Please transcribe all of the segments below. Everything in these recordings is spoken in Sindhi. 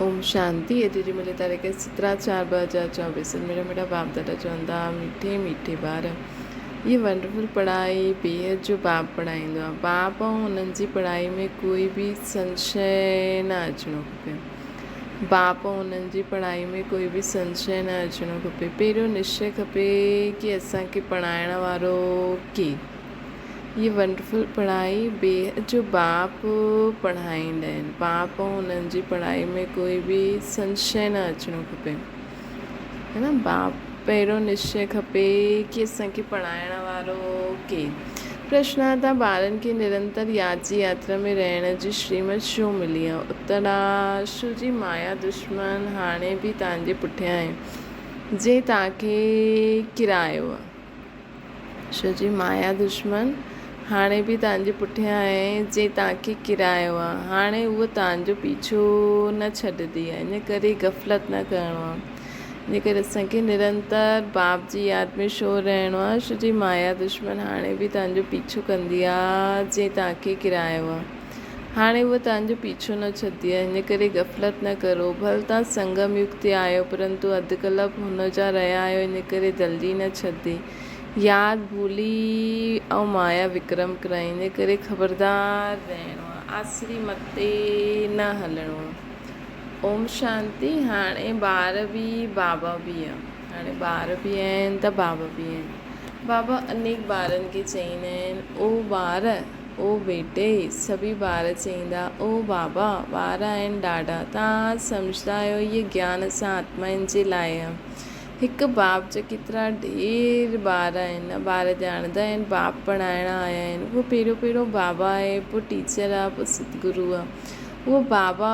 اوم شانتي اڄ جي ملي تاريخ 17 4 2024 ميرا ميرا باپ دادا چوندا ميٺي ميٺي ٻار هي ونڊرفل پڙهائي بيحد جو باپ پڙهائيندو آهي باپ ۽ انهن جي پڙهائي ۾ ڪوئي به سنشي نه اچڻو کپي باپ ۽ انهن جي پڙهائي ۾ ڪوئي به سنشي نه اچڻو کپي پهريون نشچي کپي ڪي اسان کي پڙهائڻ وارو ڪير. هيء ونڊرفل پڙهائي بيحد جو باپ پڙهائيندا آهن. باپ ۽ انهن جي پڙهائي ۾ ڪوئي به سنشي نه اچڻو کپي. هي نه باپ پهريون نشچي کپي ڪي اسان کي پڙهائڻ وارو ڪير. پرشن آ ته ٻارن کي نرنتر ياد جي ياترا ۾ رهڻ جي شريمت ڇو ملي آ؟ اتر آ شو جي مايا دشمن هاڻي به توهان جي پٺيان آهي جنهن توهان کي ڪيرايو آ. شو جي مايا دشمن هاڻي به توهان جي پٺيان آهي، جنهن توهان کي ڪيرايو آهي. هاڻي هوء توهان جو پيڇو نه ڇڏندي آهي، ان ڪري غفلت نه ڪرڻو آهي. ان ڪري اسان کي نرنتر باپ جي ياد ۾ شو رهڻو آهي. شو جي مايا دشمن هاڻي به توهان جو پيڇو ڪندي آهي، جنهن توهان کي ڪيرايو آهي. هاڻي هوء توهان جو پيڇو نه ڇڏندي آهي، ان ڪري غفلت نه ڪرو. ڀل توهان سنگم يگ تي آهيو، پرنتو اڌ ڪلپ هن جا رهيا آهيو، ان ڪري جلدي نه ڇڏندي. ياد ڀولي ۽ مايا وڪرم ڪرائي، ان ڪري خبردار رهڻو آهي، آسري مت تي نه هلڻو آهي. اوم شانتي هاڻي ٻار به بابا به آهي. هاڻي ٻار به آهن ته بابا به آهن. بابا انيڪ ٻارن کي چئيندا آهن، او ٻار! او بيٽي! سڀئي ٻار چئيندا، او بابا! ٻار آهن ڏاڍا، توهان سمجهندا آهيو هيء گيان اسان آتمائن جي لاء آهي. هڪ باپ جا ڪيترا ڍير ٻار آهن نه ٻار ڄاڻندا آهن باپ پڙهائڻ آيا آهن. اهو پهريون پهريون بابا آهي، پوء ٽيچر آهي، پوء ستگرو آهي. اهو بابا،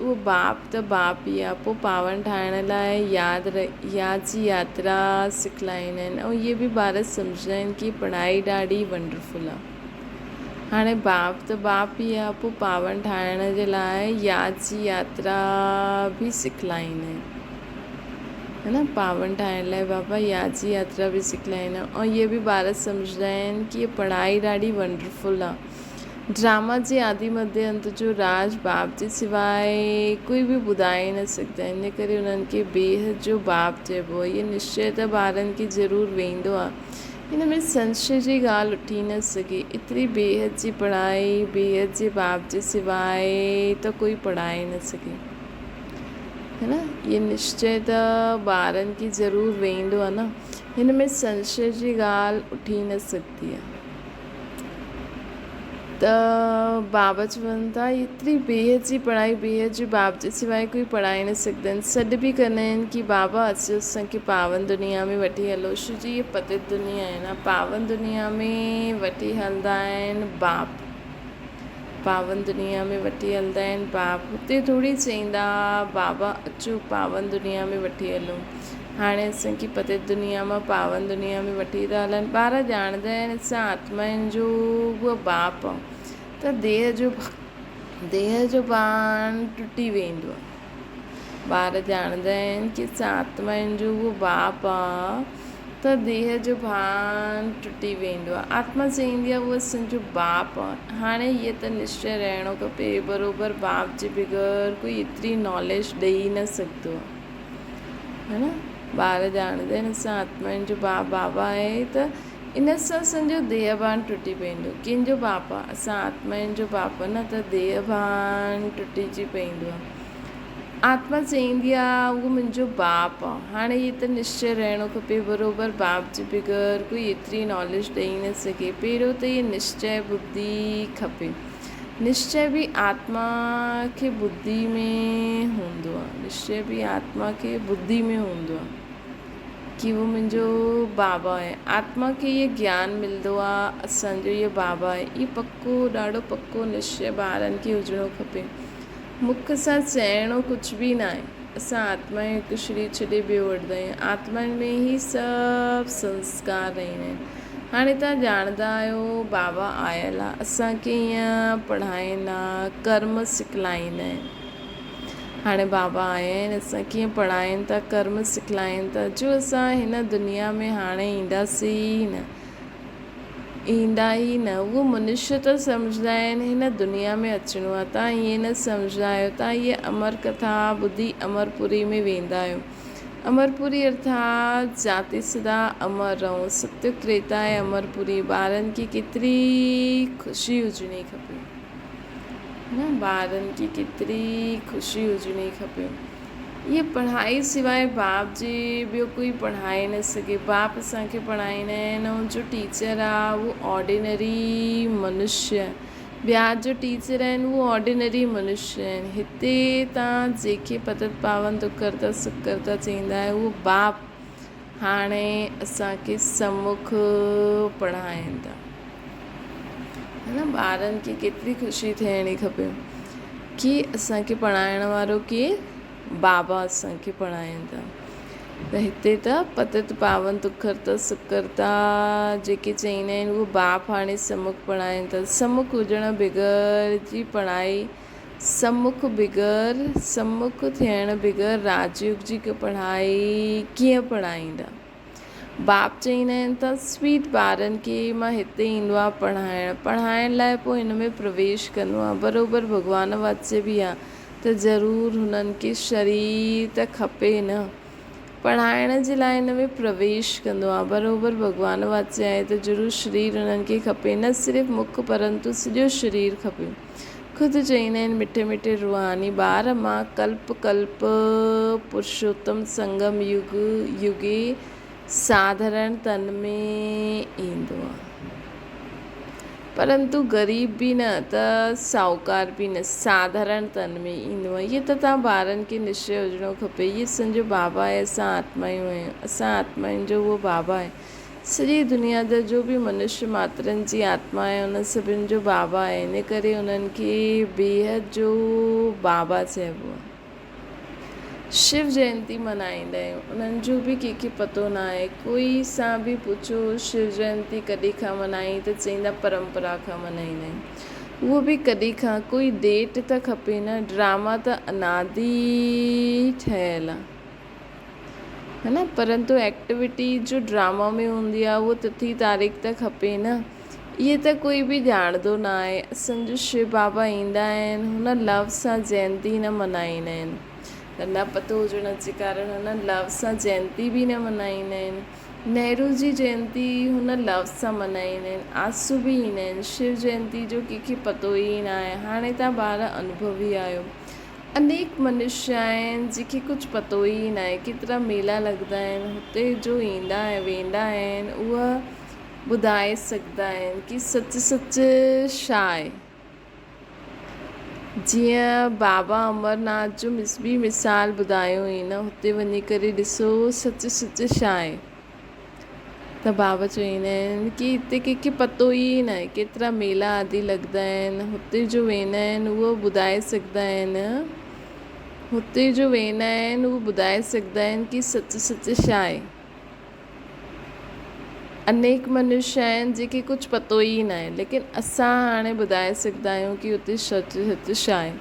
اهو باپ ته باپ ئي آهي. پوء پاون ٺاهڻ لاء ياد ياد جي ياترا سکلائيندا آهن ۽ اهي به ٻار سمجهندا آهن ڪي پڙهائي ڏاڍي ونڊرفل آهي. هاڻي باپ ته باپ ئي آهي، پوء پاون ٺاهڻ جي لاء ياد جي ياترا به سکلائيندا آهن. هي نه پاون ٺاهڻ لاء بابا ياد جي ياترا به سکلائيندا آهن ۽ اهي به ٻار سمجهندا آهن ڪي هي پڙهائي ڏاڍي ونڊرفل آهي. ڊراما جي آدي مڌي انت جو راز باپ جي سواء ڪوئي به ٻڌائي نه سگهندا آهن ان ڪري انهن کي بيحد جو باپ چئبو آهي. اهو نشچي ته ٻارن کي ضرور ويندو آهي. هن ۾ سنشي جي ڳالهه اٺي نه سگهي. ايتري بيحد جي پڙهائي بيحد جي باپ جي سواء ته ڪوئي پڙهائي نه سگهي. هي نه اهي نشچي ته ٻارن کي ضرور ويندو آهي نه هن ۾ سنشي جي ڳالهه اٺي نه سگهندي آهي ته بابا چون ٿا ايتري بيحد جي پڙهائي بيحد جي باپ جي سواء ڪوئي پڙهائي نه سگهندا آهن سڏ به ڪندا آهن ڪي بابا اچو اسان کي پاون دنيا ۾ وٺي هلو شو جي هي پتت دنيا آهي نه پاون دنيا ۾ وٺي هلندا آهن باپ پاون دنيا ۾ وٺي هلندا آهن باپ هتي ٿوري چئيندا بابا اچو پاون دنيا ۾ وٺي هلو هاڻي اسان کي پتيت دنيا مان پاون دنيا ۾ وٺي ٿا هلن ٻار ڄاڻندا آهن اسان آتمائن جو اهو باپ آهيون ته ديهه جو ديهه جو ڀان ٽٽي ويندو آهي ٻار ڄاڻندا آهن ڪي اسان آتمائن جو اهو باپ آهي ته ديهه جو ڀان ٽٽي ويندو آهي. آتما چئيندي آهي، اهو اسان جو باپ آهي. هاڻي هيء ته نشچي رهڻو کپي. بروبر باپ جي بغير ڪوئي ايتري ناليج ڏئي نه سگهندو آهي. هي نه؟ ٻار ڄاڻندا آهن اسان آتمائن جو باپ بابا آهي ته ان سان اسان جو ديهه ڀان ٽٽي پوندو. ڪنهن جو باپ آهي؟ اسان آتمائن جو باپ آهي نه ته ديهه ڀان ٽٽجي پوندو آهي. آتما چئيندي آ، اهو منهنجو باپ آ. هاڻي هي ته نشچي رهڻو کپي. بروبر باپ جي بغير ڪوئي ايتري ناليج ڏئي نه سگهي. پهريون ته هي نشچي ٻڌي کپي. نشچي به آتما کي ٻڌي ۾ هوندو آ. نشچي به آتما کي ٻڌي ۾ هوندو آ ڪي اهو منهنجو بابا آهي. آتما کي هي گيان ملندو آ، اسان جو هي بابا آهي. هي پڪو ڏاڍو پڪو نشچي ٻارن کي هجڻو کپي. مک سان چئڻو ڪجهه به ناهي. اسان آتمائون هڪ شرير ڇڏي ٻيو وٺندا آهيون. آتمائن ۾ ئي سڀ سنسڪار رهندا آهن. هاڻي توهان ڄاڻندا آهيو بابا آيل آهي. اسان کي هيئن پڙهائيندا، ڪرم سکلائيندا آهن. هاڻي بابا آيا آهن اسان کي هيئن پڙهائين ٿا، ڪرم سکلائين ٿا. جو اسان هن دنيا ۾ هاڻي اينداسين ئي نه. ايندا ئي نه. اهو منشيه ته سمجهندا آهن هن دنيا ۾ اچڻو آهي. توهان ائين نه سمجهندا آهيو. توهان هيء امر ڪٿا ٻڌي امرپوري ۾ ويندا آهيو. امرپوري ارٿات جاتي سدا امر رهون. ستيگ تريتا ۽ امرپوري ٻارن کي ڪيتري خوشي هجڻي کپي. نه ٻارن کي ڪيتري خوشي هجڻي کپي. هيء پڙهائي سواء باپ جي ٻيو ڪوئي پڙهائي نه سگهي. باپ اسان کي پڙهائيندا آهن ۽ جو ٽيچر آ اهو آرڊينري منشيه ٻيا جو ٽيچر آهن اهو آرڊينري منشيه آهن. هتي تان جيڪي پتت پاون دک ڪرتا سک ڪرتا چئيندا آهي اهو باپ هاڻي اسان کي سمک پڙهائين ٿا. نه ٻارن کي ڪيتري خوشي ٿيڻي کپي ڪي اسان کي پڙهائڻ وارو ڪير بابا اسان کي پڙهائين ٿا ته هتي ته پتت پاون دکرتا سکرتا جيڪي چئيندا آهن اهو باپ هاڻي سمک پڙهائين ٿا سمک هجڻ بغير جي پڙهائي سمک بغير سمک ٿيڻ بغير راجيوگ جي پڙهائي ڪيئن پڙهائيندا باپ چئيندا آهن ته سويٽ ٻارن کي مان هتي ايندو آهيان پڙهائڻ، پڙهائڻ لاء پوء هن ۾ پرويش ڪندو آهيان، بروبر ڀڳوان واچي به آهي ته ضرور هنن کي شرير ته کپي نه، پڙهائڻ جي لاء هن ۾ پرويش ڪندو آهيان، بروبر ڀڳوان واچي آهي ته ضرور شرير هنن کي کپي، نه صرف مک پرنتو سڄو شرير کپي. خود چئيندا آهن مٺي مٺي روحاني ٻار مان ڪلپ ڪلپ پرشوتم سنگم يگ يگي ساڌرڻ تن ۾ ايندو آهي پرنتو غريب به نه ته ساهوڪار به نه ساڌرڻ تن ۾ ايندو آهي اهي ته توهان ٻارن کي نشچي هجڻو کپي اهي اسان جو بابا آهي اسان آتمايون آهيون اسان آتمائن جو اهو بابا آهي سڄي دنيا جا جو به منشيه ماترن جي آتما آهي انهن سڀن جو بابا آهي ان ڪري انهن کي بيحد جو بابا چئبو آهي. شو جينتي منائيندا آهيون انهن جو به ڪنهن کي پتو نه آهي ڪوئي سان به پڇو شو جينتي ڪڏهن کان منائي ته چئيندا پرمپرا کان منائيندا آهيون اهو به ڪڏهن کان ڪوئي ڊيٽ ته کپي نه ڊراما ته انادي ٺهيل آهي. ها نه پرنتو ايڪٽيوٽي جو ڊراما ۾ هوندي آهي اهو تٿي تاريخ ته کپي نه اهي ته ڪوئي به ڄاڻندو نه آهي اسان جو شو بابا ايندا آهن هن لو سان جينتي نه منائيندا آهن ته نه پتو هجڻ جي ڪارڻ هن لو سان جينتي به نه منائيندا آهن نهرو جي جينتي هن لو سان منائيندا آهن آنسو به ايندا آهن شو جينتي جو ڪنهن کي پتو ئي نه آهي هاڻي تان ٻار انوڀوي آهيو انيڪ منشيه آهن جن کي ڪجهه پتو ئي ناهي ڪيترا ميلا لڳندا آهن هتي جو ايندا ۽ ويندا آهن اهي ٻڌائي سگهندا آهن ڪي سچ سچ ڇا آهي جيئن بابا امرناٿ جو به مثال ٻڌايو هئي نه هتي وڃي ڪري ڏسو سچ سچ ڇا آهي ته بابا چوندا آهن ڪي هتي ڪنهن کي پتو ئي ناهي ڪيترا ميلا آدي لڳندا آهن هتي جو ويندا آهن اهو ٻڌائي سگهندا آهن هتي جو ويندا آهن اهو ٻڌائي سگهندا آهن ڪي سچ سچ ڇا آهي انيڪ منشيه آهن جيڪي ڪجهه پتو ئي ناهي ليڪن اسان هاڻي ٻڌائي سگهندا آهيون ڪي هتي سچ سچ ڇا آهي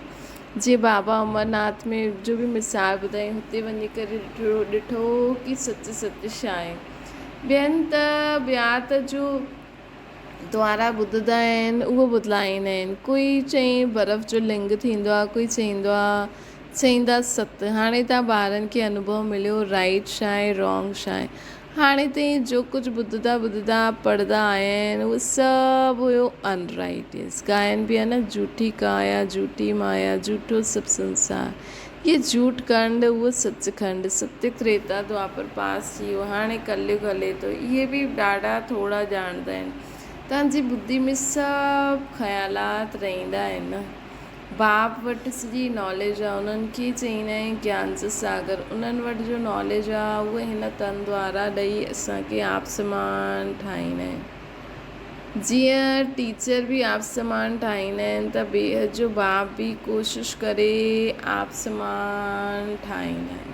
جيئن بابا امرناٿ ۾ جو به مثال ٻڌائين هتي وڃي ڪري ڏٺو ڏٺو ڪي سچ سچ ڇا آهي. ٻين ته ٻيا ته جو دوارا ٻڌندا آهن اهو بدلائيندا آهن. ڪوئي چئي برف جو لنگ ٿيندو آهي ڪوئي چئيندو آهي چئيندا ست. هاڻي تان ٻارن کي انوڀو مليو رائيٽ ڇا آهي رانگ ڇا آهي. هاڻي تائين جو ڪجهه ٻڌندا ٻڌندا پڙهندا آيا آهن اهو سڀ هيو ان رائيٽ يس ڳائن پيا نه جهوٺي ڪايا جهوٺي مايا جهوٺو سڀ سنسار هي جهوٺ کنڊ اهو سچ کنڊ ستيگ تريتا دوآپر پاس ٿي ويو هاڻي ڪليگ هلي ٿو اهي به ڏاڍا ٿورا ڄاڻندا آهن تنهن جي ٻڌي ۾ سڀ خيالات رهندا آهن نه. باپ وٽ سڄي ناليج آ انهن کي چئيندا آهن گيان جو ساگر انهن وٽ جو ناليج آ اهي هن تن دوارا ڏئي اسان کي آپ سمان ٺاهيندا آهن جيئن ٽيچر به آپ سمان ٺاهيندا آهن ته بيحد جو باپ به ڪوشش ڪري آپ سمان ٺاهيندا آهن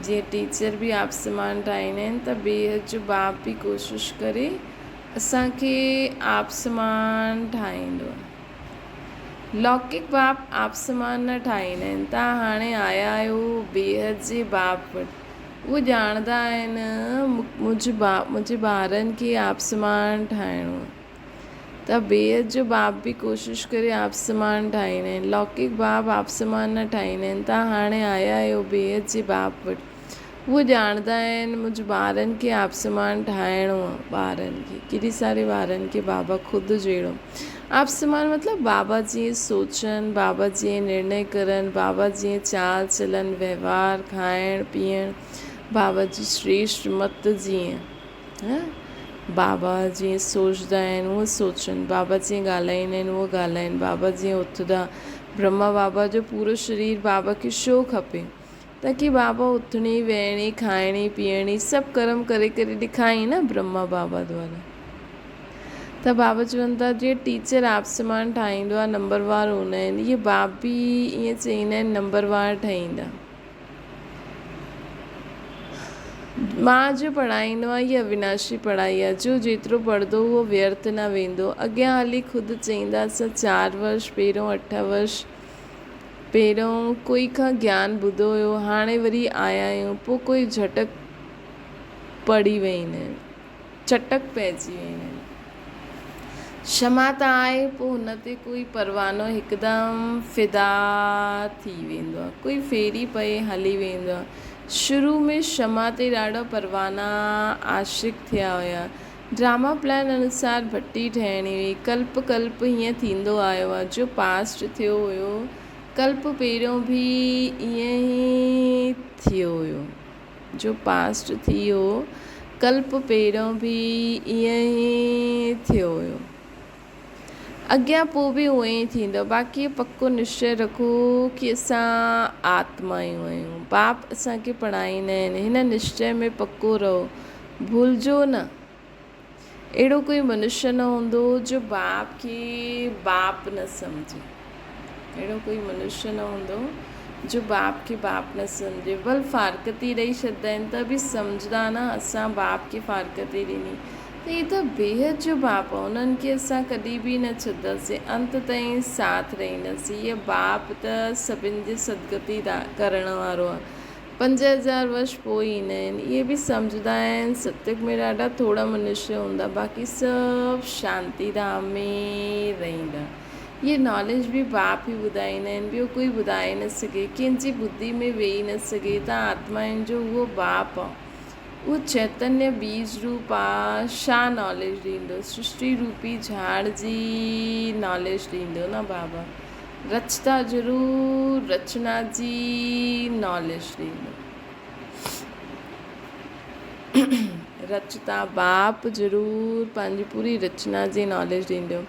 جيئن ٽيچر به آپ سمان ٺاهيندا آهن ته بيحد جو باپ به ڪوشش ڪري اسان کي آپ سمان ٺاهيندو آهي. لوڪڪ باپ آپسمان نه ٺاهيندا آهن. توهان هاڻي آيا آهيو بيحد جي باپ وٽ. اهي ڄاڻندا آهن منهنجي ٻارن کي آپ سمان ٺاهڻو آهي ته بيحد جو باپ به ڪوشش ڪري آپ سمان ٺاهيندا آهن. لوڪڪ باپ آپ سمان نه ٺاهيندا آهن. توهان هاڻي آيا آهيو بيحد جي باپ وٽ. اهي ڄاڻندا آهن منهنجي ٻارن کي آپ سمان ٺاهڻو آهي. ٻارن کي ڪيڏي ساري ٻارن کي بابا خود جهڙو آپ سمان مطلب بابا جيئن سوچن، بابا جيئن نرڻي ڪرن، بابا جيئن چال چلن، وهنوار، کائڻ پيئڻ، بابا جي شريشٽ مت جيئن. بابا جيئن سوچدا آهن اونئن سوچن، بابا جيئن ڳالهائيندا آهن اونئن ڳالهائين، بابا جيئن اٿدا، برهما بابا جو پورو شرير بابا کي ڇو کپي؟ تاڪي بابا اٿڻي ويهڻي کائڻي پيئڻي سڀ ڪرم ڪري ڪري ڏکائين نه برهما بابا دوارا. ته بابا چون ٿا جيئن ٽيچر آپ سمان ٺاهيندو آهي نمبر وار هوندا آهن اهي باب به ائين چئيندا آهن نمبر وار ٺهيندا. مان جو پڙهائيندو آهيان اها اويناشي پڙهائي آهي جو جيترو پڙهندو اهو ويرٿ نه ويندو. اڳيان هلي خود چئيندا اسان چار ورش پهريون اٺ ورش پهريون ڪوئي کان گيان ٻڌو هيو هاڻي وري آيا آهيون پوء ڪوئي جهٽڪ پڙي ويندا آهن چٽڪ پئجي ويندا آهن. شمع ته آهي پوء هن تي ڪوئي پروانو هڪدم فدا ٿي ويندو آهي ڪوئي ڦيري پئي هلي ويندو آهي. شروع ۾ شمع تي ڏاڍا پروانا عاشق ٿيا هيا. ڊراما پلان انوسار ڀٽي ٺهڻي هئي. ڪلپ ڪلپ هيئن ٿيندو آيو آهي جو پاسٽ ٿيو هيو ڪلپ پهريون به ائين ئي ٿيو هيو. جو پاسٽ ٿي هو، ڪلپ پهريون به ائين ئي ٿيو هيو. اڳيان پوء به ائين ئي ٿيندو. باقي پڪو نشچي رکو ڪي اسان آتمائون آهيون. باپ اسان کي پڙهائيندا آهن. هن نشچي ۾ پڪو رهو. ڀلجو نه. اهڙو ڪوئي منشيه نه هوندو جو باپ کي باپ نه سمجهي. اهڙو ڪوئي منشيه نه هوندو جو باپ کي باپ نه سمجهي. ڀل فارقتي ڏئي ڇڏدا آهن ته به سمجهدا نه اسان باپ کي فارقتي ڏني ته هي ته بيحد جو باپ آهي انهن کي اسان ڪڏهن به نه ڇڏنداسين انت تائين ساٿ رهنداسين. هيء باپ ته سڀن جي سدگتي ڪرڻ وارو آهي. 5000 ورش پوء ايندا آهن. اهي به سمجهندا آهن ستيگ ۾ ڏاڍا ٿورا منشيه هوندا باقي سڀ شانتي ڌام ۾ رهندا. هيء ناليج به باپ ئي ٻڌائيندا آهن ٻيو ڪوئي ٻڌائي نه سگهي. ڪنهن جي ٻڌي ۾ ويهي نه سگهي ته آتمائن جو اهو باپ آ. اهو چيتنيه بيج روپ آ ڇا ناليج ڏيندو؟ سرشٽي روپي جهاڙ جي ناليج ڏيندو نه بابا. رچتا ضرور رچنا جي ناليج ڏيندو. رچتا باپ ضرور پنهنجي پوري رچنا جي ناليج ڏيندو.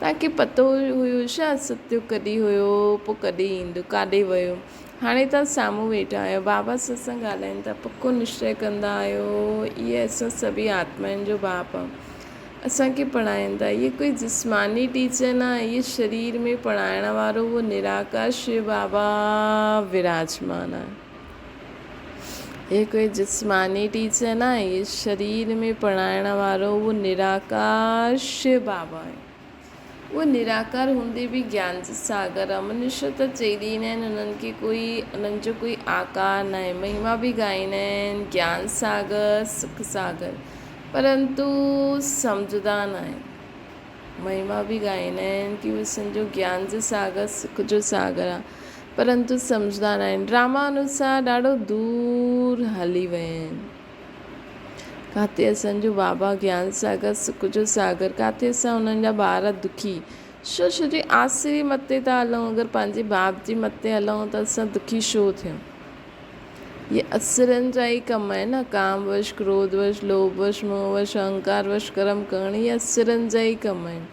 توهان کي پتو هيو ڇا ستيو ڪڏهن هيو پوء ڪڏهن ايندو ڪاڏي ويو هاڻي توهان سامهون ويٺا آهيو بابا سان سان ڳالهائين ٿا پڪو نشچي ڪندا آهيو اهي اسان سڀئي آتمائن جو باپ آهي. اسان کي پڙهائين ٿا. هيء ڪوئي جسماني ٽيچر نه آهي، هيء شرير ۾ پڙهائڻ وارو اهو نراڪار شو بابا وراجمان آهي. هيء ڪوئي جسماني ٽيچر نه آهي، هيء شرير ۾ پڙهائڻ وارو اهو نراڪار شو بابا آهي. اهو نراڪار هوندي به گيان جو ساگر آهي. منشيه ته چئي ڏيندا آهن انهن کي ڪوئي انهن جو ڪوئي آڪار ناهي. مهما به ڳائيندا آهن، گيان ساگر، سک ساگر. پرنتو سمجهندا ناهن. مهما به ڳائيندا آهن ڪي اهو سمجهو گيان جو ساگر سک جو ساگر آهي پرنتو سمجهندا ناهن. ڊراما انوسار ڏاڍو دور هلي ويا آهن. ڪاٿي اسان جو بابا گيان ساگر سک جو ساگر ڪاٿي اسان انهن جا ٻار دکي ڇو ڇو جي آسري متي ٿا هلون اگر پنهنجي باپ جي متي هلون ته اسان دکي ڇو ٿيون. اهي اسرن جا ئي ڪم آهن نه، ڪام وش، ڪروڌ وش، لوڀ وش، موهه وش، اهنڪار وش ڪرم ڪرڻ اهي اسرن جا ئي ڪم آهن.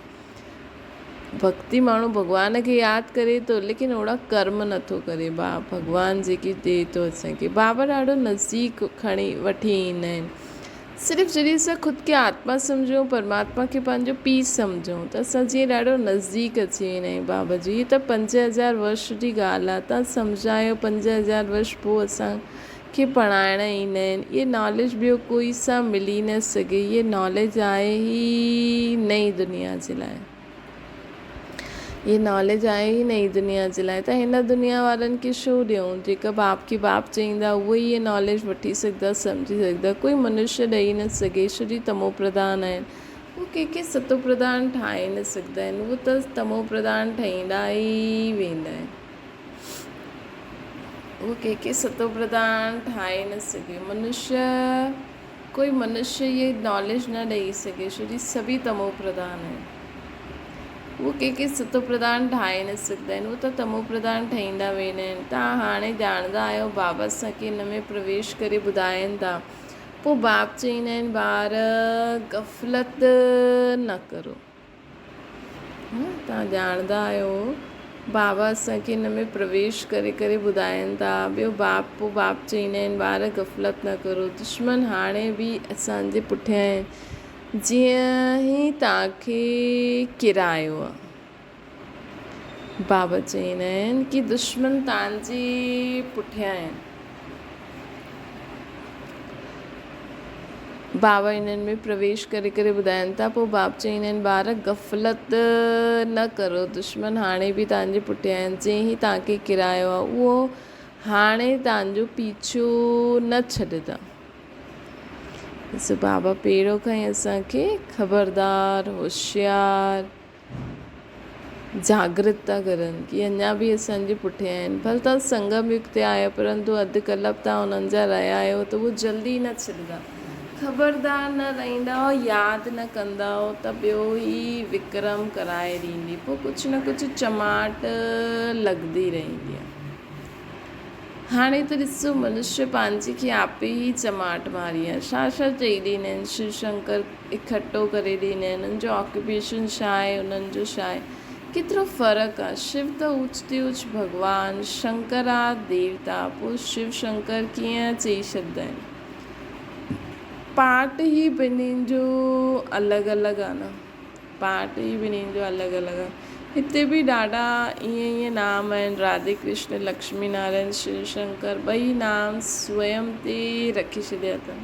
ڀڳتي ماڻهو ڀڳوان کي ياد ڪري ٿو ليڪن اوڙا ڪرم نٿو ڪري. ڀڳوان جيڪي ڏئي ٿو اسان کي بابا ڏاڍو نزديڪ کڻي وٺي ايندا آهن. صرف جڏهن اسان خود کي آتما سمجهون، پرماتما کي پنهنجو پيء سمجهون ته اسان جيئن ڏاڍو نزديڪ اچي ويندا آهيون بابا جي. هي ته 5000 ورش جي ڳالهه آهي، توهان سمجهايو 5000 ورش پوء اسان کي پڙهائڻ ايندا آهن. اهي ناليج ٻيو ڪوئي سان ملي نه سگهي. اهي ناليج آهي ئي نئين دنيا جي لاء. هي ناليج آهي ئي نه ئي دنيا جي لاء ته هن دنيا وارن کي ڇو ڏيون جيڪا باپ کي باپ چئيندا اهي ئي هي ناليج وٺي سگهندا سمجهي سگهندا ڪوئي منشيه ڏئي نه سگهي ڇو جي تمو پرڌان آهن هو ڪنهن کي ستو پرڌان ٺاهي نه سگهندا آهن هو ته تمو پرڌان ٺهيندا ئي ويندا آهن هو ڪنهن کي ستو پرڌان ٺاهي نه سگهي منشيه ڪوئي منشيه هي ناليج نه ڏئي سگهي ڇو جي سڀئي تمو پرڌان آهن هو ڪنهن کي ستو پرڌان ٺاهي نه سگهندا آهن هو ته تمو پرڌان ٺهيندا ويندا آهن توهان هاڻي ڄاڻندا آهيو بابا اسان کي هن ۾ پرويش ڪري ٻڌائين ٿا پوء باپ چئيندا آهن ٻار غفلت نه ڪرو توهان ڄاڻندا آهيو بابا اسان کي هن ۾ پرويش ڪري ڪري ٻڌائين ٿا ٻيو باپ پوء باپ چئيندا آهن ٻار غفلت نه ڪرو دشمن هاڻي به اسان جي پٺيان آهن جيئن ئي توهان کي ڪيرايو آهي بابا چئيندا آهن ڪي دشمن توهان جي پٺيان آهن. بابا انهن ۾ پرويش ڪري ڪري ٻڌائين ٿا. پوء باب چئيندا آهن ٻار غفلت نه ڪرو دشمن هاڻي به توهان جي پٺيان آهن جنهن هي توهان کي ڪيرايو آهي اهو هاڻي توهان جو پيڇو نه ڇڏندا. ڏسو بابا پهريون کان ئي اسان کي خبردار هوشيار جاگرت ٿا ڪرن ڪي اڃا به اسان جي پٺيان آهن ڀل توهان سنگم يگ تي آهيو پرنتو اڌ ڪلپ توهان انهن جا رهيا آهيو ته اهو جلدي نه ڇڏندا خبردار نه رهندؤ ياد نه ڪندؤ ته ٻيو هي وڪرم ڪرائي ڏيندي پوء ڪجهه نه ڪجهه چماٽ لڳندي رهندي آهي. هاڻي ته ڏسو منشيه پنهنجي کي آپي ئي چماٽ ماري آهي. ڇا ڇا چئي ڏيندا آهن، شو شنڪر اڪٺو ڪري ڏيندا آهن، انهن جو آڪيوپيشن ڇا آهي، انهن جو ڇا آهي. ڪيترو فرق آهي. شو ته اوچ تي اوچ ڀڳوان، شنڪر آ ديوتا، پوء شو شنڪر ڪيئن چئي ڇڏدا آهن. پارٽ ئي ٻنهين جو الڳ الڳ آهي نه. پارٽ ئي ٻنهين جو الڳ الڳ آهي. هتي به ڏاڍا ائين ائين نام آهن راڌي ڪرشن لڪشمي نارائڻ شو شنڪر ٻئي نام سويم تي رکي ڇڏيا اٿن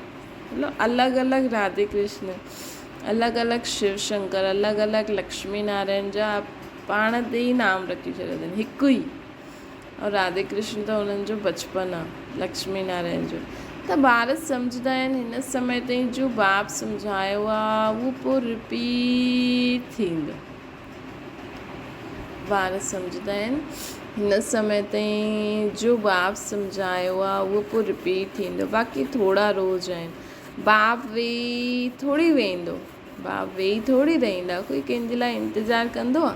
مطلب الڳ الڳ راڌي ڪرشن الڳ الڳ شو شنڪر الڳ الڳ لڪشمي نارائڻ جا پاڻ تي ئي نام رکي ڇڏيا اٿن هڪ ئي ۽ راڌي ڪرشن ته انهن جو بچپن آ لڪشمي نارائڻ جو ته ٻار سمجهندا آهن هن سمي تائين جو باپ سمجهايو آ اهو پوء رپيٽ ٿيندو ٻار سمجهندا آهن هن سمي تائين جو باپ سمجهايو آ اهو پوء رپيٽ ٿيندو باقي ٿورا روز آهن باپ ويهي ٿوري ويندو باپ ويهي ٿوري رهندا ڪوئي ڪنهن جي لاء انتظار ڪندو آ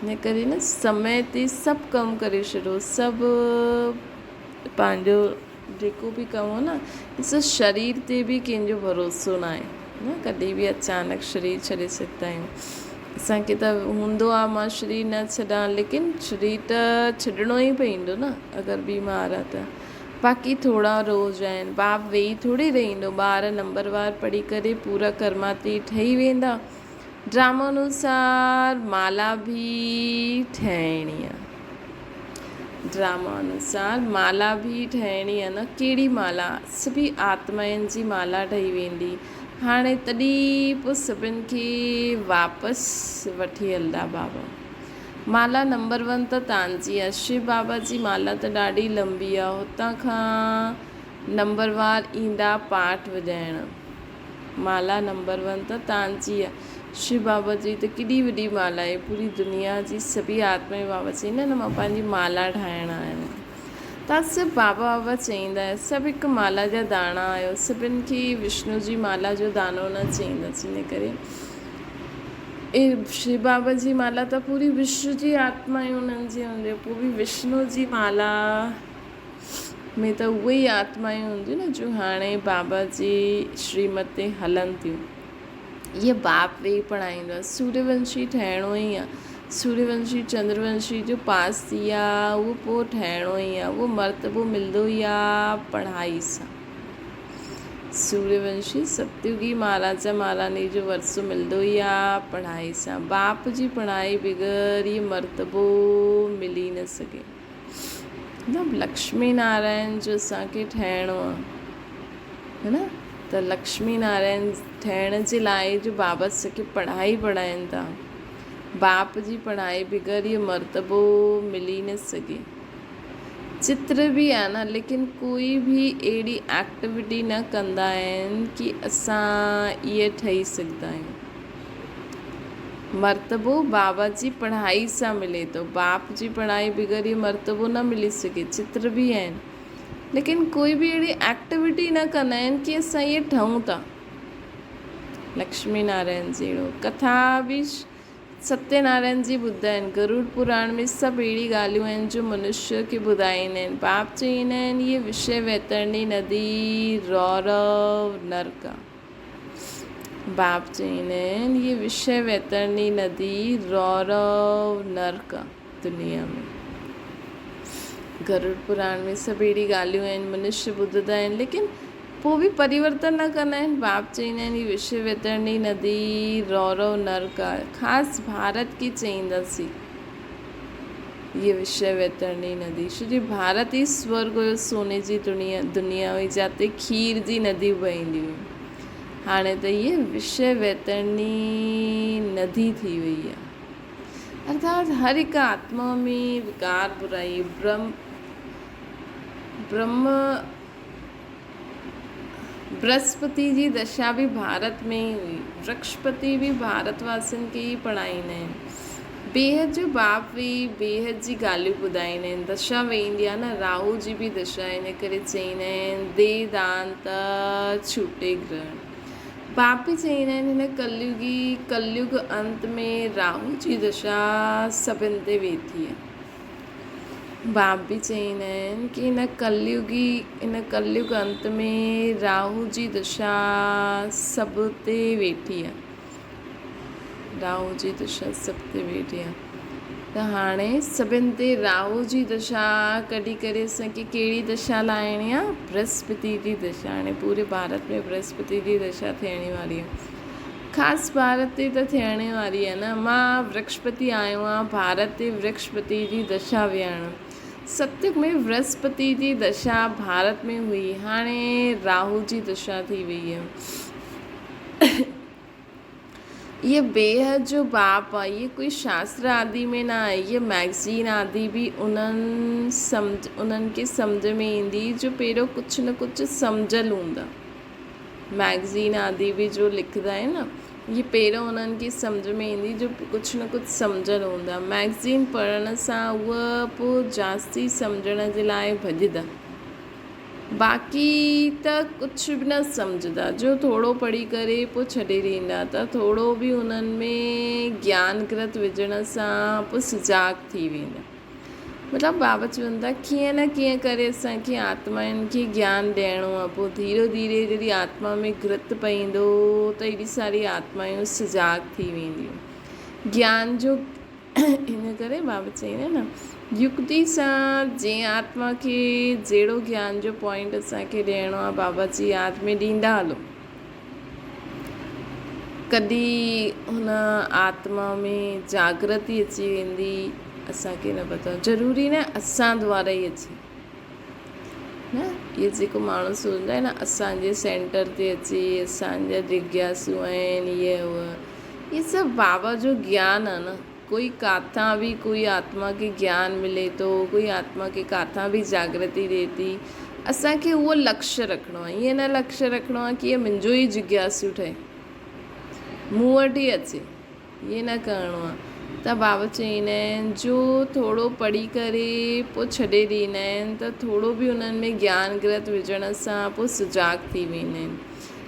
ان ڪري نه سمي تي سڀ ڪم ڪري ڇڏو سڀ پنهنجو جيڪو به ڪم هو نه ڏسو شرير تي به ڪنهن جو ڀروسو نه آهي نه ڪڏهن به اچانڪ شرير ڇڏي سگهندا آهيون اسانکي ته هوندو آهي مان شرير نه ڇڏان ليڪن شرير ته ڇڏڻو ئي پوندو نه اگر بيمار آهي ته باقي ٿورا روز آهن باپ ويهي ٿوري رهندو ٻار نمبر وار پڙهي ڪري پورا ڪرماتي ٺهي ويندا ڊرامو انوسار مالا به ٺهڻي آ. ڊرامو انوسار مالا به ٺهڻي آ نه ڪهڙي مالا سڀي آتمائن جي مالا ٺهي ويندي هاڻي تڏهن پوء سڀن کي واپس وٺي هلندا بابا مالا نمبر ون ته تانجي آ شو بابا جي مالا ته ڏاڍي لمبي آ هتان کان نمبر وار ايندا پاٺ وڄائڻ. مالا نمبر ون ته تانجي آ. شو بابا جي ته ڪيڏي وڏي مالا آهي پوري دنيا جي سڀئي آتمائون بابا چئيندا آهن نه مان پنهنجي مالا ٺاهڻ آيو آهيان تان سڀ بابا بابا چئيندا آهيو سڀ هڪ مالا جا داڻا آهيو سڀن کي وشنو جي مالا جو دانو نه چئينداسين ان ڪري اي شو بابا جي مالا ته پوري وشو جي آتمائون انهن جي هونديون پوء به وشنو جي مالا ۾ ته اهي ئي آتمائون هونديون نه جو هاڻي بابا جي شريمت تي هلن ٿيون. اهي باپ ويهي پڙهائيندو آهي. سوريه ونشي ٺهڻو ئي آهي. سوريه ونشي چندر ونشي جو پاس ٿي ويا اهو پوء ٺهڻو ئي آهي. اهو مرتبو ملندو ئي آهي پڙهائي سان. سوريه ونشي ستيوگي مهاراجا مهاراني جو ورثو ملندو ئي آهي پڙهائي سان. باپ جي پڙهائي بغير اهي مرتبو ملي نه سگهي. مطلب لڪشمي نارائڻ جو اسان کي ٺهڻو آ هي نه ته لڪشمي نارائڻ ٺهڻ جي لاء جو بابا اسان کي پڙهائي پڙهائين ٿا باپ جي پڙهائي بغير اهو مرتبو ملي نه سگهي. چتر به آهي نه ليڪن ڪوئي به اهڙي ايڪٽيوٽي نه ڪندا آهن ڪي اسان اهي ٺهي سگهندا آهيون. مرتبو بابا جي پڙهائي سان ملي ٿو. باپ جي پڙهائي بغير اهو مرتبو نه ملي سگهي. چتر به آهن ليڪن ڪوئي به اهڙي ايڪٽيوٽي نه ڪندا آهن ڪي اسان اهي ٺهون ٿا. لڪشمي نارائڻ جهڙو ڪٿا به ستيه نارائڻ جي ٻڌائين. گرڙ پراڻ ۾ سڀ اهڙي ڳالهيون آهن جو منشيه کي ٻڌائيندا آهن. باپ چئيندا آهن هيء وشيه ويترڻي ندي رورو نرڪ آ. باپ چئيندا آهن هيء وشيه ويترڻي ندي رورو نرڪ آ دنيا ۾. گرڙ پراڻ ۾ سڀ اهڙي ڳالهيون آهن منشيه ٻڌندا آهن ليڪن پوء به پريورتن نه ڪندا آهن. باپ چئيندا آهن هي وشو ويترڻي ندي رورو نرڪ آهي. خاص ڀارت کي چئينداسين هيء وشو ويترڻي ندي ڇو جو ڀارت ئي سورڳ هيو سوني جي دنيا دنيا هئي جاتي کير جي نديون وهنديون هيون. هاڻي ته هيء وشو ويترڻي ندي ٿي وئي آهي. ارٿات هر هڪ آتما ۾ وڪار برائي برهم برهم برهسپتي جي دشا به ڀارت ۾ ئي هئي. ورڪشپتي به ڀارت واسين کي ئي پڙهائيندا آهن. بيحد جو باپ ويهي بيحد جي ڳالهيون ٻڌائيندا آهن. دشا ويندي آهي نه راهو جي به دشا ان ڪري چئيندا آهن ديهه دان ته ڇوٽي گرهڻ. باپ به چئيندا آهن هن ڪليوگي ڪليوگ انت ۾ راهو جي دشا سڀن تي ويٺي آهي. باب به چئيندا آهن ڪي هن ڪليوگي هن ڪليوگ انت ۾ راهو جي دشا سڀ تي ويٺي آهي راهو جي دشا سڀ تي ويٺي آهي ته هاڻي سڀن تي راهو جي دشا ڪڍي ڪري اسان کي ڪهڙي دشا لاهڻي آهي برهسپتي جي دشا هاڻي پوري ڀارت ۾ برهسپتي جي دشا ٿيڻي واري آهي خاص ڀارت تي ته ٿيڻ واري آهي نه. مان ورڪشپتي آيو آهيان ڀارت تي ورڪشپتي جي دشا ويهڻ. ستيگ ۾ ورهسپتي جي دشا ڀارت ۾ هئي هاڻي راهو جي دشا ٿي وئي آهي. اهي بيحد جو باپ آهي اهي ڪوئي شاستر آدي ۾ نه آهي اهي مئگزين آدي به انهن سمجهه انهن کي سمجهه ۾ ايندي جو پهريون ڪجهه نه ڪجهه سمجهيل هوندا. مئگزين آدي به جو لکندا آهن نه اهي پهريون انهن کي سمجهه ۾ ايندي جو ڪجهه نه ڪجهه سمجهيل هوندا مئگزين پڙهڻ سان اهي پوء جاستي سمجهڻ جي لاء ڀڄندا باقي ته ڪجهه به نه سمجهندا جو ٿورو پڙهي ڪري پوء ڇڏي ڏيندا ته ٿورو به انهن ۾ گيان گرت وجهڻ سان پوء سجاڳ ٿي ويندا. مطلب بابا چون ٿا ڪيئن نه ڪيئن ڪري اسان کي آتمائن کي گيان ڏيڻو آهي پوء ڌيرو ڌيري جڏهن آتما ۾ گرت پئيندو ته ايڏي ساري آتمايون سجاڳ ٿي وينديون گيان جو ان ڪري بابا چئيندا نه يڪتي سان جنهن آتما کي جهڙو گيان جو پوائنٽ اسان کي ڏيڻو آهي بابا جي ياد ۾ ڏيندا هلو ڪڏهن هن آتما ۾ جاگرتي اچي ويندي اسان کي نه پتو ضروري نه اسان دوارا ئي اچي نه اهي جيڪو ماڻهو سوچندا آهن نه اسان جي سينٽر تي اچي اسان جا جگياسو آهن اهي هو اهي سڀ بابا جو گيان آهي نه ڪوئي ڪاٿان به ڪوئي آتما کي گيان ملي ٿو، ڪوئي آتما کي ڪاٿان به جاگرتي ڏئي ٿي. اسان کي اهو لڪشيه رکڻو آهي. ائين نه لڪشيه رکڻو آهي ڪي منهنجو ئي جگياسو ٺهي، مون وٽ ئي اچي، ائين نه ڪرڻو آهي. ته بابا چئيندا آهن جو ٿورو پڙهي ڪري پوء ڇڏي ڏيندا آهن ته ٿورو به انهن ۾ گيان گرت وجهڻ سان پوء سجاڳ ٿي ويندا آهن.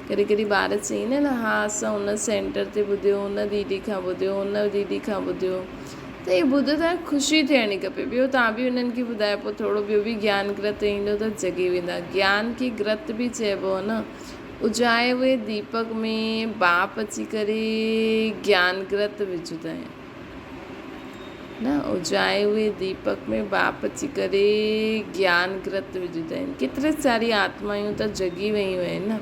ڪڏهن ڪڏهن ٻار چئيندا آهن ها اسان ان سينٽر تي ٻڌيو ان ديدي کان ٻڌيو ان ديدي کان ٻڌيو ته اهي ٻڌو ته خوشي ٿيڻي کپي ٻيو توهان به انهن کي ٻڌايو پوء ٿورو ٻيو به گيان گرت ايندو ته جڳي ويندا گيان کي گرت به چئبو آهي نه اجائي هئي ديپڪ ۾ باپ اچي ڪري گيان گرت وجهندا آهن نه اجائي هئي ديپڪ ۾ باپ اچي ڪري گيان گرت وجهندا آهن. ڪيتري ساري آتمايون ته جڳي ويون آهن نه.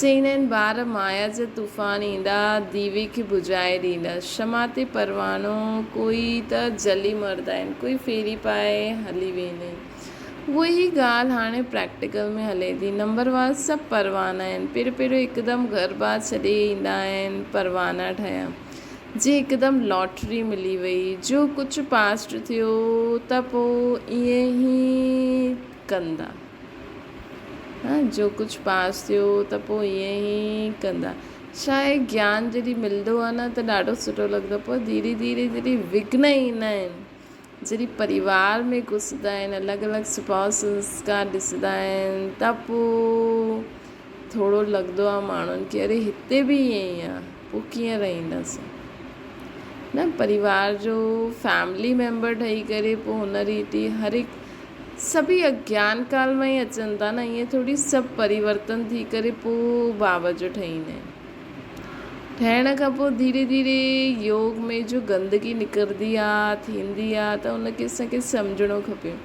چئيندا آهن ٻار مايا جا طوفان ايندا ديوي کي بجهائي ڏيندا. شمع تي پروانو ڪوئي ته جلي مردا آهن ڪوئي ڦيري پائي هلي ويندا آهن. اها ئي ڳالهه هاڻي پريڪٽيڪل ۾ هلي ٿي. نمبر وار سڀ پروانا آهن. پهريون پهريون هڪدم گهر بار ڇڏي ايندا آهن پروانا ٺهيا. جيئن هڪدم لاٽري ملي وئي، جو ڪجهه پاسٽ ٿيو ته پوء ائين ئي ڪندا. ها جو ڪجهه پاس ٿيو ته پوء ائين ئي ڪندا. ڇا آهي گيان جڏهن ملندو آهي نه ته ڏاڍو سٺو لڳندو آهي پوء ڌيري ڌيري جڏهن وگهن ايندا آهن جڏهن پريوار ۾ گهسندا آهن الڳ الڳ سڀاء سنسڪار ڏسندا آهن ته پوء ٿورو لڳندو آهي ماڻهن کي اري هتي به ائين ئي آهي پوء ڪيئن رهنداسين نه پريوار جو فيملي ميمبر ٺهي ڪري پوء هن ريتي هر هڪ سڀئي اگيان ڪال مان ئي اچن ٿا نه ائين ٿوري سڀ پريورتن ٿي ڪري پوء بابا جو ٺهيندا آهن ٺهڻ کان پوء ڌيري ڌيري يوگ ۾ جو گندگي نڪرندي آ ٿيندي آ ته ان کي اسان کي سمجهڻو کپي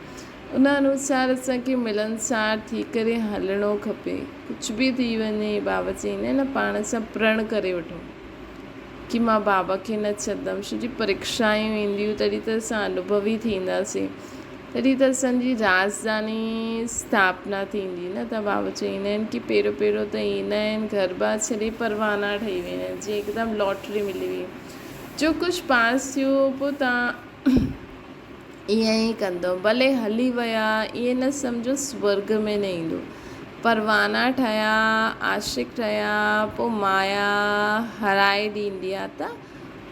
ان انوسار اسان کي ملنسار ٿي ڪري هلڻو کپي. ڪجهه به ٿي وڃي بابا چئيندا آهن نه پاڻ سان پرڻ ڪري وٺو ڪي مان بابا کي نه ڇڏندم ڇو جي پريڪشائون اينديون تڏهن ته اسان انوڀوي ٿينداسين تڏهن ته اسان جي راجڌاني اسٿاپنا ٿيندي نه ته بابا چئيندا آهن ڪي پهريون پهريون ته ايندا آهن گهر بار ڇڏي پروانا ٺهي ويندا آهن جيئن هڪدم لاٽري ملي وئي جو ڪجهه پاس ٿيو پوء تان ائين ئي ڪندو. ڀلي هلي ويا، ائين نه سمجهو سورڳ ۾ نه ايندو. پروانا ٺهيا، عاشق ٺهيا، پوء مايا هرائي ڏيندي آ ته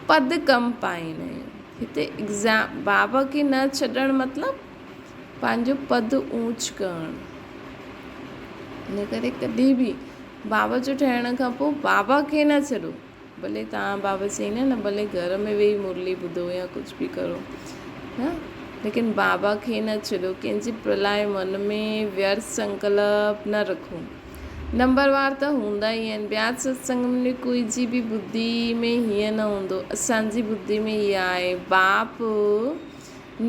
پد ڪم پائيندا آهيون. هتي ايگزام بابا کي نه ڇڏڻ مطلب پنهنجو پد اونچ ڪرڻ. ان ڪري ڪڏهن به بابا جو ٺهڻ کان پوء بابا کي نه ڇڏو. ڀلي توهان بابا چئين نه ڀلي گهر ۾ ويهي مرلي ٻڌو يا ڪجهه به ڪرو ها ليڪن بابا کي نه ڇڏو ڪنهن جي پرلاء من ۾ ويرٿ سنڪلپ نه رکو نمبر وار ته هوندا ئي آهن ٻيا ستسنگ ۾ ڪوئي جي به ٻڌي ۾ هيئن نه هوندو اسان جي ٻڌي ۾ اها آهي باپ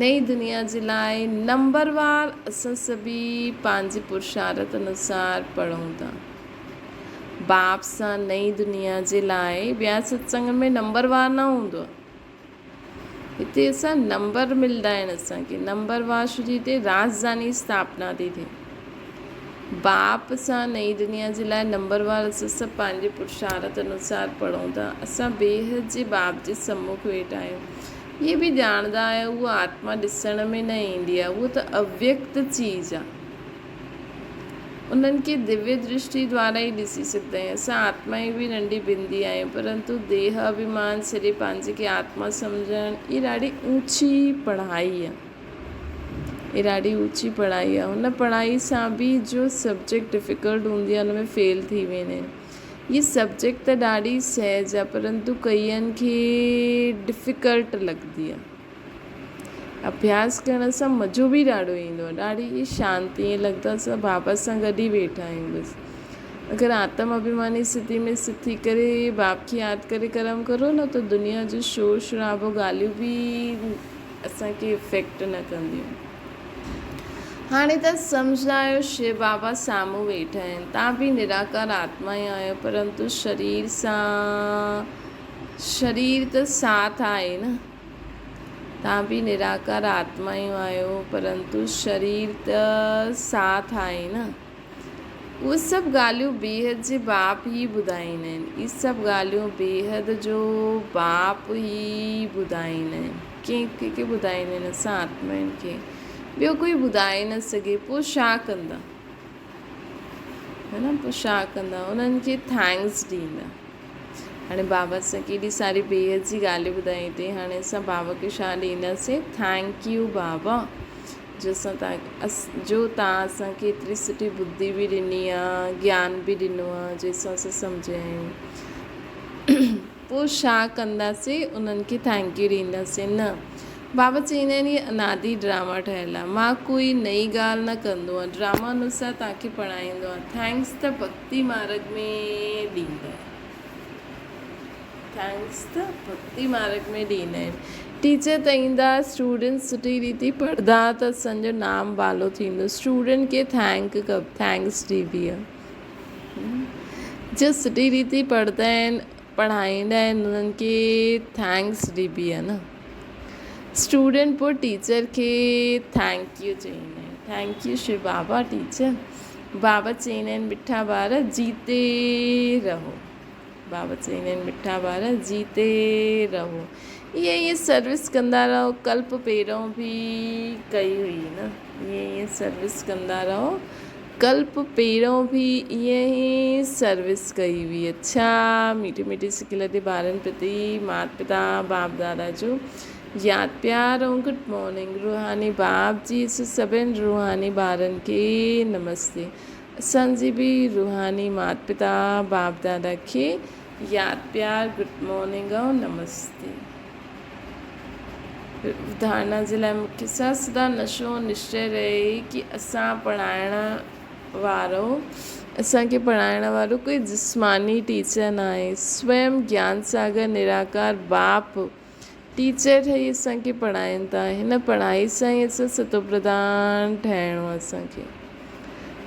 نئين دنيا جي لاء نمبر وار اسان سڀئي پنهنجي پرشارت انوسار پڙهون ٿا. باپ سان نئين دنيا جي لاء ٻيا ستسنگن ۾ نمبر وار نه هوندو آهي. هتي اسان نمبر ملدا آهن اسان کي نمبر وار ڇو جي هتي راجڌاني اسٿاپنا ٿي ٿئي. باپ سان نئين دنيا جي لاء نمبر وار اسان سڀ پنهنجي پرشارت انوسار پڙهون ٿا. اسان بيحد جي باپ جي سمک ويٺا آهيون. اهي به ڄاڻندا آهيو اها آتما ڏسڻ ۾ نه ايندي آهي اهو ته اويڪت چيز آهي. انهن کي دويه درشٽي دوارا ئي ڏسي سگهندا آهيون. اسان آتمائون به ننڍي بندي آهيون، پرنتو ديهه اڀيمان ڇڏي پنهنجي کي آتما سمجهڻ اها ڏاڍي اوچي پڙهائي آهي. اها ڏاڍي اوچي پڙهائي آهي. هن پڙهائي سان به جو سبجيڪٽ ڊفيڪلٽ هوندي آهي ان ۾ فيل ٿي ويندا آهن. هي سبجيڪٽ ته ڏاڍي سهج آهي پرنتو ڪئين کي ڊفيڪلٽ لڳندي آهي. اڀياس ڪرڻ سان مزو به ڏاڍو ايندو آهي ڏاڍي ئي شانتي ائين لڳندو آهي اسان بابا سان گڏ ئي ويٺا آهيون بس اگر آتم اڀيماني اسٿتي ۾ اسٿت ٿي ڪري باپ کي ياد ڪري ڪرم ڪرو نه ته دنيا جو شور شرابو ڳالهيون به اسان کي افيڪٽ نه ڪنديون هاڻي ته سمجهندا آهيو شو بابا سامهون ويٺا آهن تان به نراڪار آتما ئي آهيو پرنتو شرير سان شرير ته ساٿ آهي نه توهان به نراڪار آتمائون آهيو، پرنتو شرير ته ساٿ آهي نه. اهي سڀ ڳالهيون بيحد جي باپ ئي ٻڌائيندا آهن. اهي سڀ ڳالهيون بيحد جو باپ ئي ٻڌائيندا آهن. ڪنهن ڪنهن کي ٻڌائيندا آهن؟ اسان آتمائن کي. ٻيو ڪوئي ٻڌائي نه سگهي، پوء ڇا ڪندا؟ هي نه پوء ڇا ڪندا؟ انهن کي thanks ڏيندا. هاڻي بابا اسان کي ايڏي ساري بيحد جي ڳالهيون ٻڌائي اٿئي هاڻي اسان بابا کي ڇا ڏينداسين thank you بابا جو اسان تان جو تان اسان کي ايتري سٺي ٻڌي به ڏني آ گيان به ڏنو آ جنهن سان اسان سمجهيا آهيون پوء ڇا ڪنداسين انهن کي thank you ڏينداسين نه بابا چئيندا آهن هي انادي ڊراما ٺهيل آ مان ڪوئي نئي ڳالهه نه ڪندو آهيان ڊراما انوسار توهان کي پڙهائيندو آهيان thanks ته ڀڳتي مارگ ۾ ڏيندا آهن thanks ته ڀڳتي مارگ ۾ ڏيندا آهن ٽيچر ته ايندا اسٽوڊنٽ سٺي ريتي پڙهندا ته اسان جو نام بالو ٿيندو اسٽوڊنٽ کي thank ڪب thanks ڏبي آ جو سٺي ريتي پڙهندا آهن پڙهائيندا آهن انهن کي thanks ڏبي آهي نه اسٽوڊنٽ پوء ٽيچر کي thank you چئيندا آهن thank you Shiv Baba teacher بابا چئيندا آهن مٺا ٻار جيتي رهو. بابا چئيندا آهن مٺا ٻار جيتي رهو ائين ائين سروس ڪندا رهو ڪلپ پهريون به ڪئي هئي نه ائين ائين سروس ڪندا رهو ڪلپ پهريون به ائين ئي سروس ڪئي هئي اڇا ميٺي ميٺي سکي لڌي ٻارن پرتي مات پتا باپ دادا جو ياد پيار ۽ گڊ مارننگ روحاني باپ جي سڀن روحاني ٻارن کي نمستي اسان جي به روحاني مات پتا باپ دادا کي ياد پيار گڊ مارننگ ۽ نمستي. ڌارڻا جي لاء مون کي سدا سدا نشو ۽ نشچي رهي ڪي اسان پڙهائڻ وارو اسان کي پڙهائڻ وارو ڪوئي جسماني ٽيچر ناهي سويم گيان ساگر نراڪار باپ ٽيچر ٺهي اسان کي پڙهائين ٿا هن پڙهائي سان ئي اسان ستوپرڌان ٺهڻو آهي اسان کي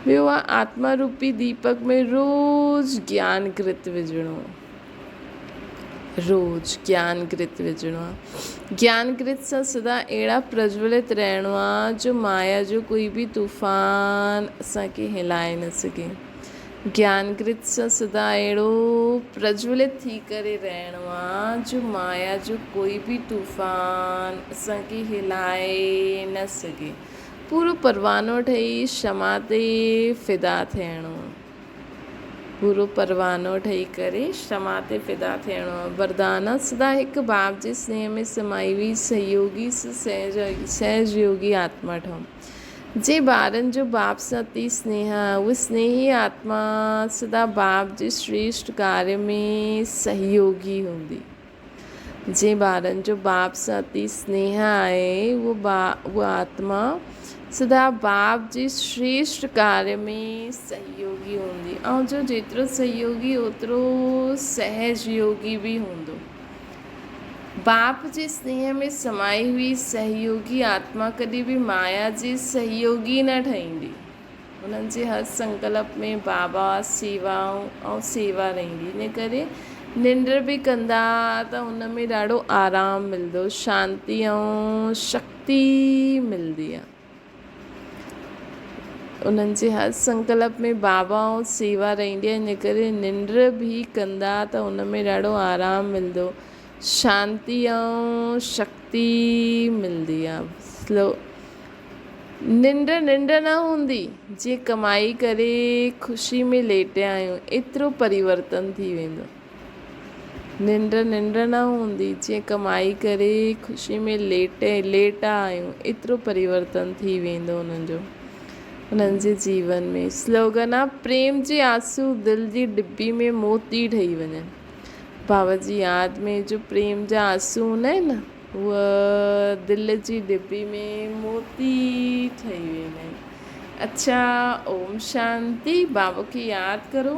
ٻيو آهي آتما روپي ديپڪ ۾ روز گيان گرت وجهڻو روز گيان گرت وجهڻو آهي گيان گرت سان سدا اهڙا پرجولت رهڻو آهي جو مايا جو ڪوئي به طوفان اسان کي هلائي نه سگهي گيان گرت سان سدا اهڙو پرجولت ٿي ڪري رهڻو آ جو مايا جو ڪوئي به طوفان اسان کي هلائي نه سگهي. پورو پروانو ٺهي شمع تي فدا ٿيڻو آ. پورو پروانو ٺهي ڪري شمع تي فدا ٿيڻو آ. وردان آ سدا هڪ باپ جي سنيهه ۾ سمائي هئي سهيوگي سهج يوگي آتما ٺهون. جي ٻارن جو باپ سان اتي سنيهه آهي، اهي سنيهي آتما سدا باپ جي شريشٽ ڪاريه ۾ سهيوگي هوندي. جي ٻارن جو باپ سان اتي سنيهه آهي، اها آتما سدا باپ جي شريشٽ ڪاريه ۾ سهيوگي هوندي ۽ جو جيترو سهيوگي اوترو سهج يوگي به هوندو. باپ جي سنيهه ۾ سمائي هئي سهيوگي آتما ڪڏهن به مايا جي سهيوگي نه ٺهيندي. انهن جي هر سنڪلپ ۾ بابا، سيوا ۽ سيوا رهندي. ان ڪري ننڊ به ڪندا ته ان ۾ ڏاڍو آرام ملندو، شانتي ۽ شڪتي ملندي آهي. انهن جي هر سنڪلپ ۾ بابا ۽ سيوا رهندي آهي ان ڪري ننڊ به ڪندا ته ان ۾ ڏاڍو آرام ملندو شانتي ۽ شڪتي ملندي آهي ننڊ ننڊ نه هوندي جيئن ڪمائي ڪري خوشي ۾ ليٽيا آهيون ايترو پريورتن ٿي ويندو. ننڊ ننڊ نه هوندي، جيئن ڪمائي ڪري خوشي ۾ ليٽي ليٽا آهيون، ايترو پريورتن ٿي ويندو انهن جو انهن جي جيون ۾. سلوگن آ پريم جي آنسو دل جي ڊٻي ۾ موتي ٺهي وڃن. بابا جي ياد ۾ جو پريم جا آنسو هوندا آهن نه اهي دل جي ڊٻي ۾ موتي ٺهي ويندا آهن. اڇا اوم شانتي بابا کي ياد ڪرو.